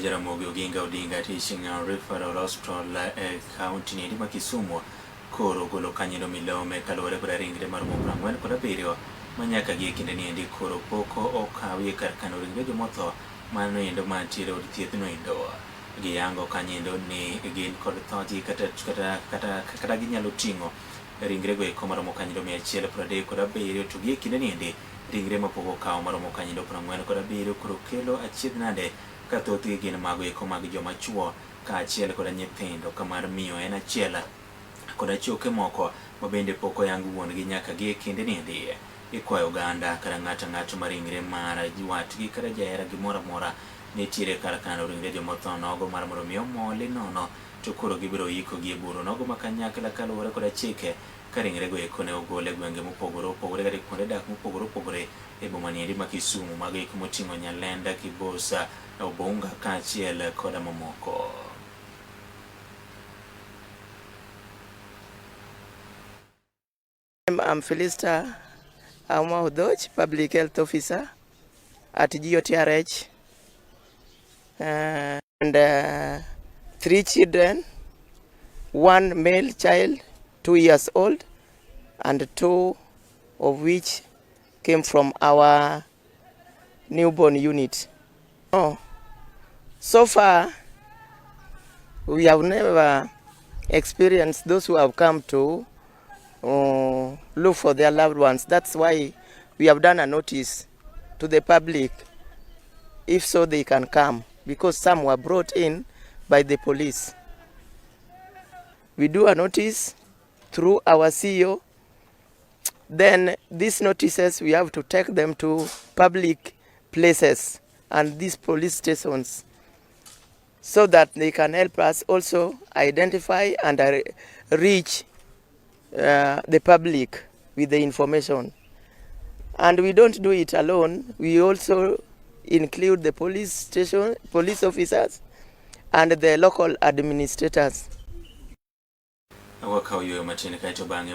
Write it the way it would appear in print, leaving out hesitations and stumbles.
Jaramogi Oginga Odinga Teaching and Referral Hospital e kaunti niendi ma Kisumu koro ogolo kanyono milome kaluwore koda ringre maromo 47 ma nyaka gi e kinde niendi koro pok okawie kar kano ringre jomotho mano endo mantiere od thieth no endo. Giyango kanyoendo ni gin kod thothgi kata ginyalo ting'o ringrego eko maromo kanyoendo 137, to gi e kinde niendi ringre mapok okaw maromo kanyoendo 47 koro kelo achiedh nade ka thothgi gin mago eko mag joma chuo kaachiel koda nyithindo, ka mar miyo en achiel koda choke moko ma bende pok oyang wuon-gi nyaka gi e kinde niendi. Ikwayo oganda kata ng'ato ang'ato ma ringre mar watgi kata jahera gimoro amora nitiere kar kano ringre jomotho nogo mar mondo mi omoli nono, to koro gibiro yikogi e buru nogo ma kanyakla kaluwore koda chike ka ringrego eko ne ogol e gwenge mopogore opogore kata e kuonde dak mopogore opogore e boma niendi ma Kisumu, mago eko moting'o Nyalenda, Kibosa, Obunga kaachiel koda mamoko. I'm Felista Auma Odoch, Public Health Officer at GOTRH. And three children, one male child, 2 years old, and two of which came from our newborn unit. Oh, so far, we have never experienced those who have come to look for their loved ones. That's why we have done a notice to the public. If so, they can come, because some were brought in by the police. We do a notice through our CEO. Then these notices, we have to take them to public places and these police stations so that they can help us also identify and reach the public with the information. And we don't do it alone. We also include the police station, police officers, and the local administrators. Wakawo yueyo matin kaeto bang'e.